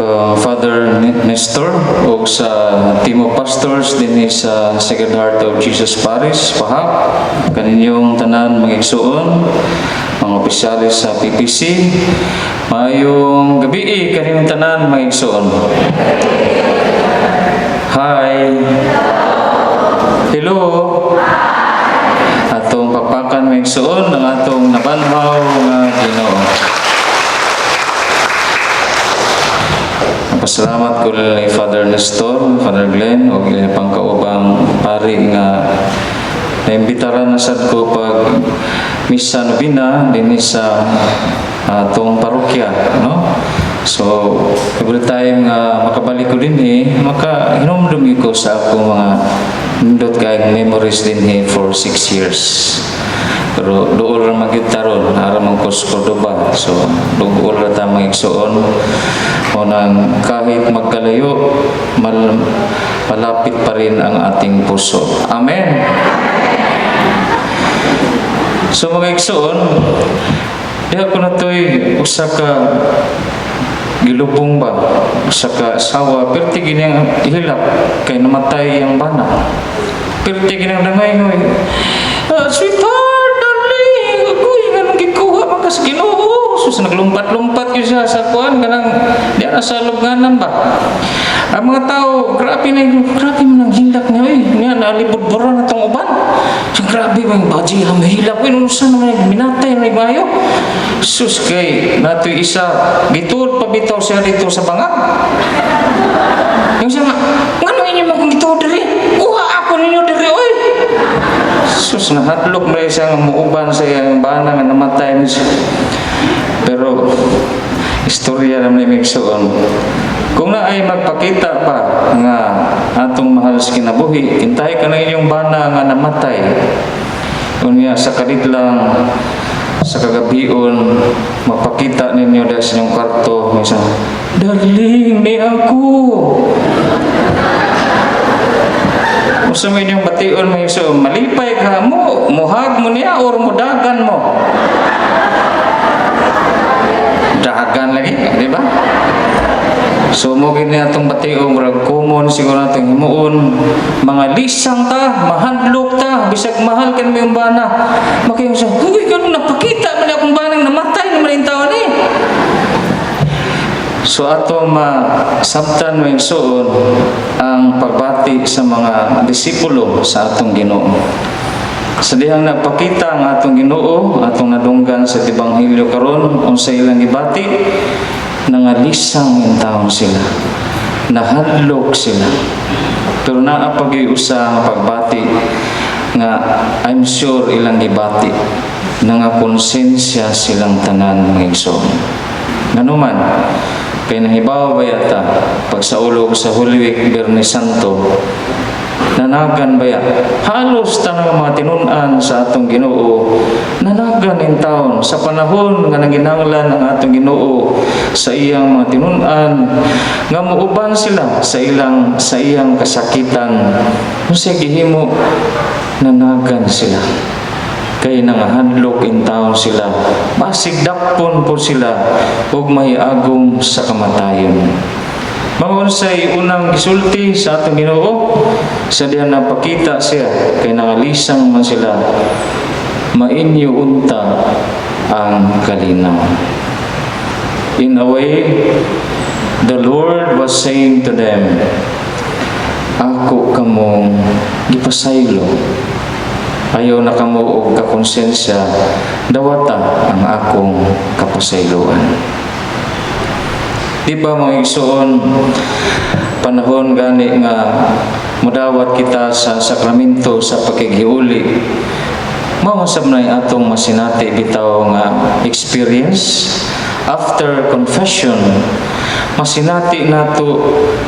Ka Father Nestor ug sa team of pastors dinhi sa Sacred Heart of Jesus Parish, Pahak, kaninyong tanan mga igsuon, mga opisyalis sa PPC, maayong gabii kaninyong tanan, mga igsuon. Hi. Hello. Atong pakpakan, mga igsuon, ang atong nabanhaw nga Ginoo. Pasalamat ko ni Father Nestor, Father Glenn, ug ilang pangkaubang pari nga naimbitaran na sad ko pag misa nobina dinhi sa atong parokya, no? So, every time nga makabalik ko dinhi, maka hinumdum ko sa akong mga nindot kayong memories dinhi for 6 years. Pero duol ra man gyud taron, ara man ko sa Cordoba. So, duol ra ta, mga igsuon. O nang kahit magkalayo, malapit pa rin ang ating puso. Amen. So mga igsuon, diha ko na to'y usa ka gilubong ba, usa ka asawa, perti ginang ihilak kay namatay ang bana. Perti ginang dangay ngoy. "Ah, sweetheart, darling, agoy, nga nang gikuha man ka sa Ginoo." Sus, naglumpat-lumpat yun siya sa kuan, kanang di na sa lubnganan ba. Ang mga tao, grabe na, grabe man ang hilak niya eh. Niya, nalibod-buran na itong uban. So, grabe man, baji, hilak. Uy, unsa naman, minatay na mayo. Sus, kay, natoy isa, gituod pa bitaw siya dito sa bangag. Yung siya nga, "Ngano inyo mo kung gituod diri? Kuha ako ninyo diri, oy!" Sus, nahadlok na siya nga muuban sa iyang bana nga namatay ni siya. Pero, istorya naman ni igsuon. Kung na ay magpakita pa nga atong mahal sa kinabuhi, kintahay ka na inyong bana nga namatay. Unya sa kalit lang sa kagabion, mapakita ninyo dahil sa inyong kwarto, minsan, "Darling, ni ako." Usa may inyong bation may so malipay ka mo, muhag mo niya or mudagan mo? Dagan lagi, di ba? So mo gini atong bation, murag common siguro natong himuon, mga lisang ta, mahadlok ta, bisag mahal kan may bana. Makayong sa, "Uy, ganun napakita man akong banang namatay naman yung taon eh." So ato masabtan mo igsuon ang pagbati sa mga disipulo sa atong Ginoo. Sa dihang nagpakita ang atong Ginoo, atong nadunggan sa Ebanghelyo karon, unsa ilang gibati, nangalisang intawon sila. Nahadlok sila. Pero naa pa gyud usa nga pagbati nga I'm sure ilang gibati, nga konsensya silang tanan, mga igsoon. Nganuman, kay nahibaw ba yata pag sa ulog sa Holy Week, Biyernes Santo, nanagan baya halos tanang mga tinun-an sa atong Ginoo, nanagan in taon sa panahon nga nanginahanglan ang atong Ginoo sa iyang mga tinun-an nga muuban sila sa iyang kasakitan. Unsay gihimo? Nanagan sila kay nangahadlok in taon sila, basig dakpon po sila ug mahiagom sa kamatayon. Mga unsay unang gisulti sa atong Ginoo sa diyan napakita siya kay nangalisang man sila? "Mainyo unta ang kalinaw." In a way, the Lord was saying to them, "Ako kamong gipasaylo. Ayaw na kamo og kakonsensya, dawata ang akong kapasayloan." Di ba, mga igsoon, panahon gani nga mudawat kita sa sakramento sa pakighiuli, mao sab na atong masinati bitaw nga experience after confession, masinati nato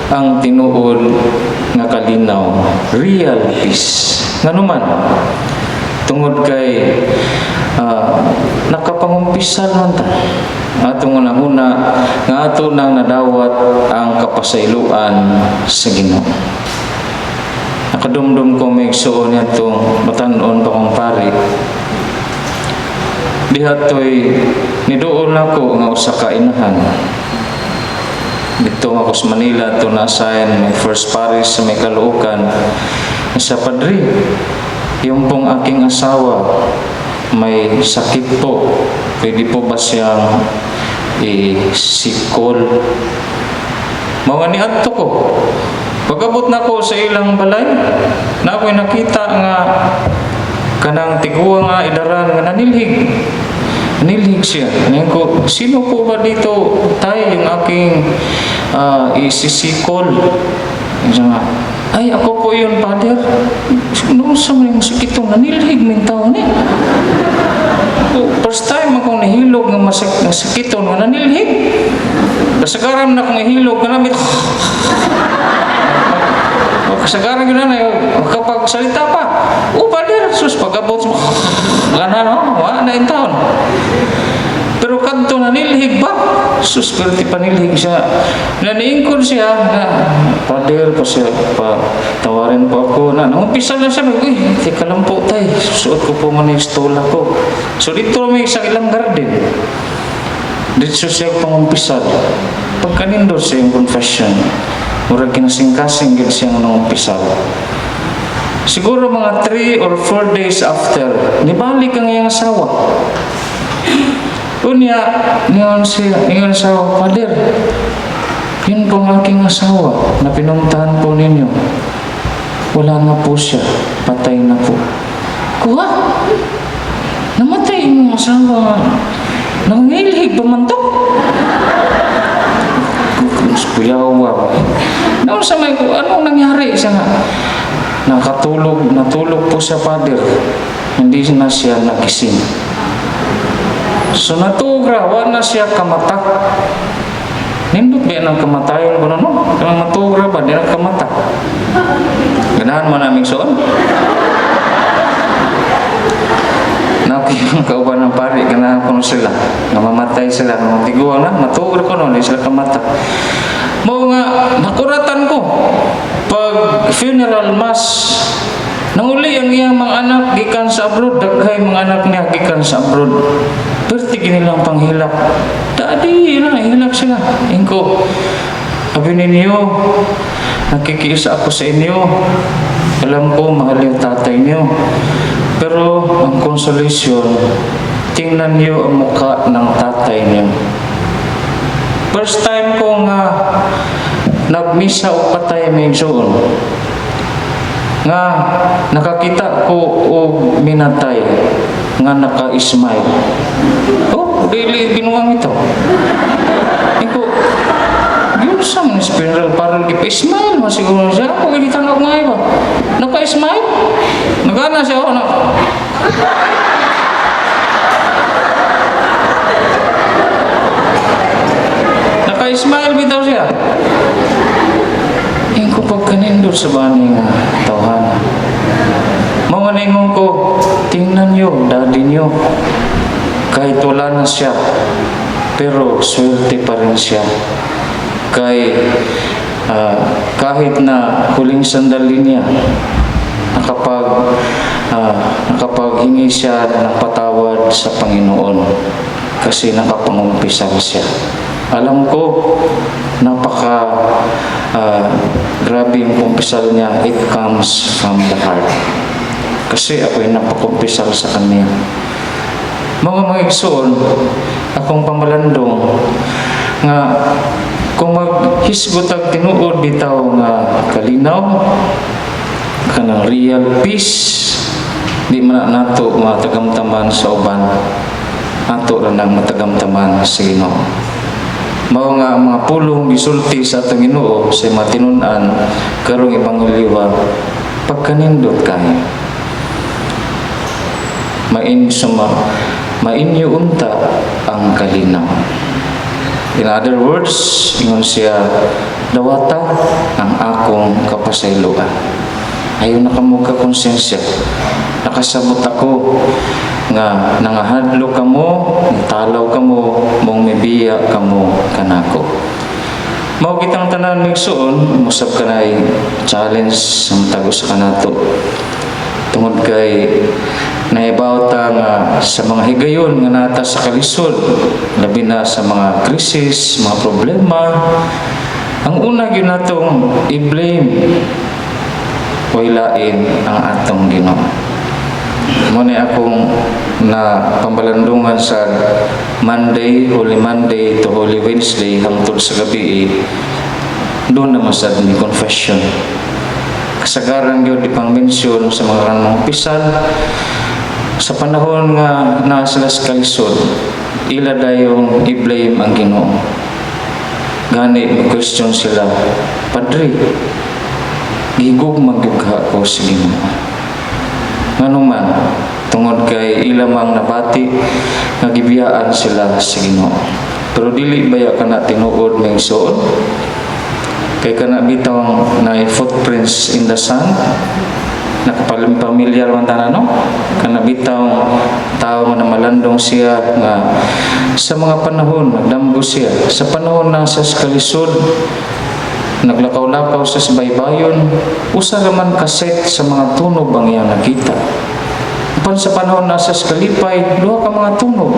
ang tinuod nga kalinaw, real peace. Nganuman, tungod kay nakapangumpisal man ta, atong unahuna nga ato nang nadawat ang kapasayloan sa Ginoo. Nakadumdum ko, may igsuon, niadtong batan-on pa kong pari. Diha to'y niduol nako nga usa ka inahan. Dito ako sa Manila to na-assign my first parish sa may Caloocan. Sa padre, yung pong aking asawa may sakit po. Pwede po ba siyang isikol? Mga niadto ko. Pag-abot na ko sa ilang balay, na ako'y nakita nga kanang tiguang nga idaran nga nanilhig. Nanilhig siya. Ngayon ko, "Sino po ba dito, tay, yung aking isisikol?" Siya nga, "Ay, ako po yun, Father." Noon sa mga sakit itong nanilhig min tao ni. Oh, first time akong nahilog nga nga sakiton nga nanilhig. Kasagaran na akong nahilog nga namit. Kasagaran yun na kapag salita pa. "Oh, Father, sus," pag-abot mo. Gana no, wa na in taon. Pero kadto nanilhig ba? Sus, pero ti panilhig siya. Naniingkod siya na, "Father, pa siya, pa, tawarin po ako." Na, nangumpisa na siya, "Uy, teka lang po, tay. Suot ko po muna yung stola ko." So dito may sa ilang garden. Dito siya pangumpisal. Pagkanindot siya yung confession, murag kinasing-kasing gid siyang nangumpisal. Siguro mga 3 or 4 days after, nibalik ang iyang asawa. Unya, ningon siya, ningon siya, "Father, yun po ang aking asawa na pinuntahan po ninyo. Wala na po siya, patay na po." Kuha? Namatay yung asawa. Nangilhig pa man to? Kuyawa. Noon sa may, anong nangyari? Siya nga, "Nakatulog, natulog po siya, Father. Hindi na siya nagising." So natugra, wa na siya kamata. Nindot ba ng kamatayon ko no? Kung matugra ba, di na kamata. Ganahan mo naming soon. Nakiyang kauban ng pari, ganahan ko sila. Nga mamatay sila, nga matiguang na, matugra ko no, di sila kamata. Mao nga, nakuratan ko. Pag funeral mass, nanguli ang iyang mga anak gikan sa abroad, daghay mga anak niya gikan sa abroad. Perti nilang panghilak. "Daddy," na, hilak sila. Ingko, "Abi ninyo, nakikiisa ako sa inyo. Alam ko, mahal yung tatay niyo. Pero ang consolation, tingnan niyo ang mukha ng tatay niyo." First time ko nga nagmisa og patay, may igsoon, nga nakakita ko og minatay nga naka-smile. Oh, dili binuang ito. Iko, yun sa mga funeral parlor, gipa-smile man siguro siya. Ako gilitan ako nga iba. Naka-smile? Nagana siya, oh, na. Naka-smile bitaw siya. Ingko pagkanindot sa bani nga tawhana. Mga ningon ko, "Tingnan nyo, daddy nyo. Kahit wala na siya, pero swerte pa rin siya. Kay kahit na huling sandali niya, nakapaghingi siya ng patawad sa Panginoon kasi nakapangumpisal siya. Alam ko, napaka grabe yung kumpisal niya. It comes from the heart. Kasi ako'y napakumpisal sa kanya." Mga igsoon, akong pamalandong nga kung maghisgot ang tinuod bitaw nga kalinaw, kanang real peace, di man na nato matagamtaman sa uban, ato ra nang matagamtaman sa Ginoo. Mao nga ang mga pulong gisulti sa atong Ginoo sa mga tinun-an karong ebanghelyo, pagkanindot kay main suma mainyo unta ang kalinaw. In other words, ingon siya, "Dawata ang akong kapasayloan. Ayaw na kamo ka konsensya. Nakasabot ako nga nangahadlo kamo, nitalaw kamo, mong mibiya kamo kanako." Mao kitang tanan, migsuon, musab kanay challenge sa matag usa kanato. Tungod kay naibaw ta nga sa mga higayon nga nata sa kalisod, labi na sa mga krisis, mga problema, Ang una gyud natong i-blame, way lain ang atong Ginoo. Mao ni akong na pambalandungan sa Monday, Holy Monday to Holy Wednesday hangtod sa gabi, doon naman sad ni confession. Kasagaran gyud ipang mention sa mga kanang mga opisyal sa panahon nga naa sila sa kalisod, ila dayong i-blame ang Ginoo. Gani may question sila, "Padre, gihigugma gyud ka ko sa Ginoo." Ngano man, tungod kay ila mang nabati nga gibiyaan sila sa Ginoo. Pero dili baya kana tinuod, mga igsoon? Kay kana bitawng na footprints in the sand, nakapamilyar man tanan, no? Kana bitawng tao nga namalandong siya nga sa mga panahon nagdamgo siya sa panahon na sa kalisod, naglakaw-lakaw sa baybayon, usa ra man ka set sa mga tunob ang iyang nakita. Apan sa panahon na sa kalipay, duha ka mga tunob.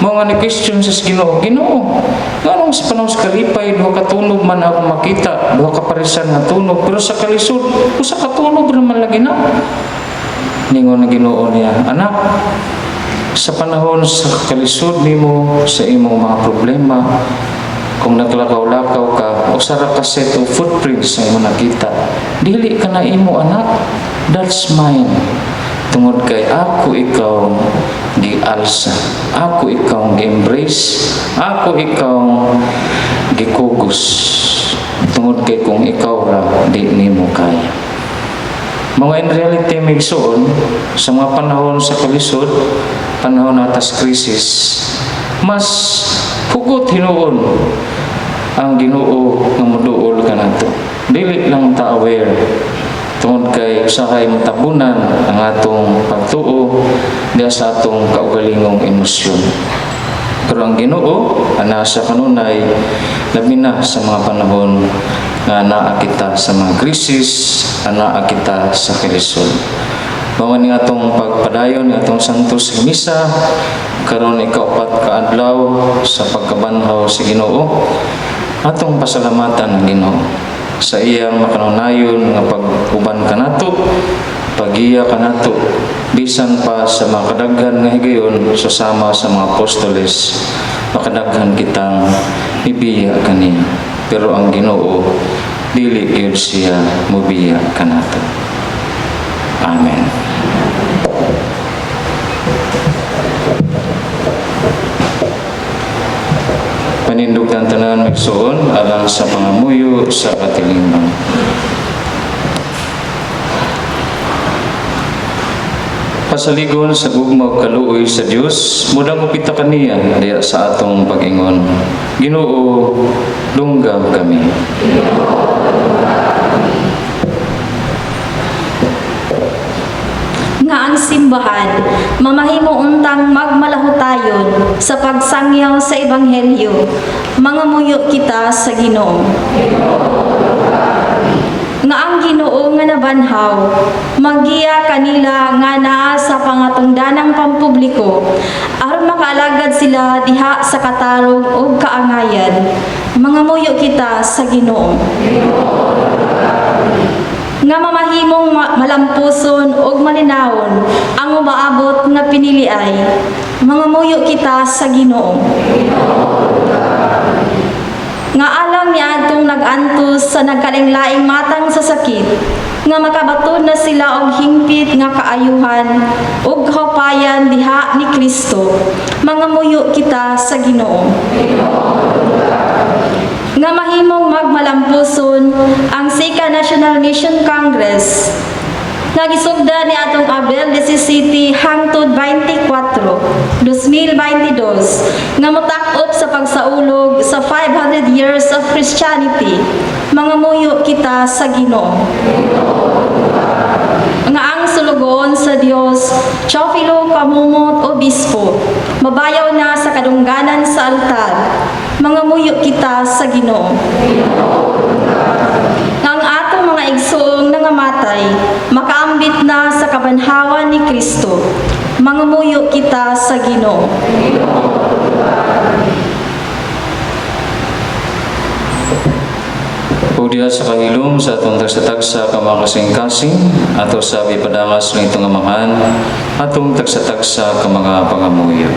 Mao nga ni question sa Ginoo, "Ginoo, nganong sa panahon sa kalipay duha ka tunob man ako makita, duha ka parisan nga tunob, pero sa kalisod usa ka tunob ra man lagi na?" Ningon ang Ginoo niya, "Anak, sa panahon sa kalisod nimo, sa imong mga problema, kung naglakaw-lakaw ka, usa ra ka set of footprints ang imong nakita. Dili kana imo, anak, that's mine. Tungod kay ako ikaw gialsa, ako ikaw gi-embrace, ako ikaw gikugos. Tungod kay kung ikaw ra, di nimo kaya." Mga in reality, mga igsoon, sa mga panahon sa kalisod, panahon natas krisis, mas hugot hinuon ang Ginoo nga moduol kanato. Dili lang ta aware tungod kay usahay matabunan ang atong pagtuo diya sa atong kaugalingong emosyon. Pero ang Ginoo ana sa kanunay, labi na sa mga panahon nga naa kita sa mga krisis, anaa kita sa kalisod. Mao ni atong pagpadayon ni atong Santos nga Misa karon, ikaupat ka adlaw sa pagkabanhaw sa Ginoo. Atong pasalamatan ang Ginoo sa iyang makanunayon nga pag-uban kanato, paggiya kanato, bisan pa sa mga kadaghan nga higayon, susama sa mga apostoles, makadaghan kitang mibiya kaniya. Pero ang Ginoo, dili gyud siya mubiya kanato. Amen. Panindog ang tanan, igsoon, alang sa pangamuyo sa katilingban. Pasaligon sa gugma ug kaluoy sa Dios, mudangop kita kaniya diya sa atong pag-ingon. Ginoo, dungga kami. Nga ang simbahan mamahimo untang magmalahutayon sa pagsangyaw sa ebanghelyo. Mangamuyo kita sa Ginoo. Nga ang Ginoo nga nabanhaw maggiya kanila nga naa sa pangatungdanang pampubliko aron makaalagad sila diha sa katarong ug kaangayan. Mangamuyo kita sa Ginoo. Nga mamahimong malampuson ug malinawon ang umaabot nga piniliay. Mangamuyo kita sa Ginoo. Nga alang niadtong nag-antos sa nagkalaing-laing matang sa sakit, nga makabaton na sila og hingpit nga kaayuhan ug kahupayan diha ni Kristo. Mangamuyo kita sa Ginoo. Nga mahimong magmalampuson ang Second National Mission Congress nga gisugda ni atong Abril 17 hangtod 24, 2022, nga motak-op sa pagsaulog sa 500 years of Christianity. Mangamuyo kita sa Ginoo. Nga ang sulugoon sa Dios Teofilo Camomot Obispo mabayaw na sa kadungganan sa altar. Mangamuyo kita sa Ginoo. Nga ang atong mga igsoong nangamatay makaambit na sa kabanhawan ni Kristo. Mangamuyo kita sa Ginoo. Ug diha sa kahilom sa atong tagsa-tagsa ka mga kasing-kasing, ato sa ipadangas ng itong Amahan, atong tagsa-tagsa ka mga pangamuyo.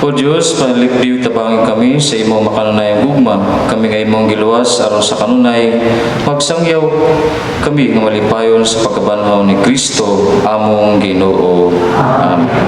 O Diyos, panalipdi tabangi kami sa imong makanunayang gugma. Kami nga imong giluwas aron sa kanunay, magsangyaw kami nga malipayon sa pagkabanhaw ni Kristo, among Ginoo. Amen.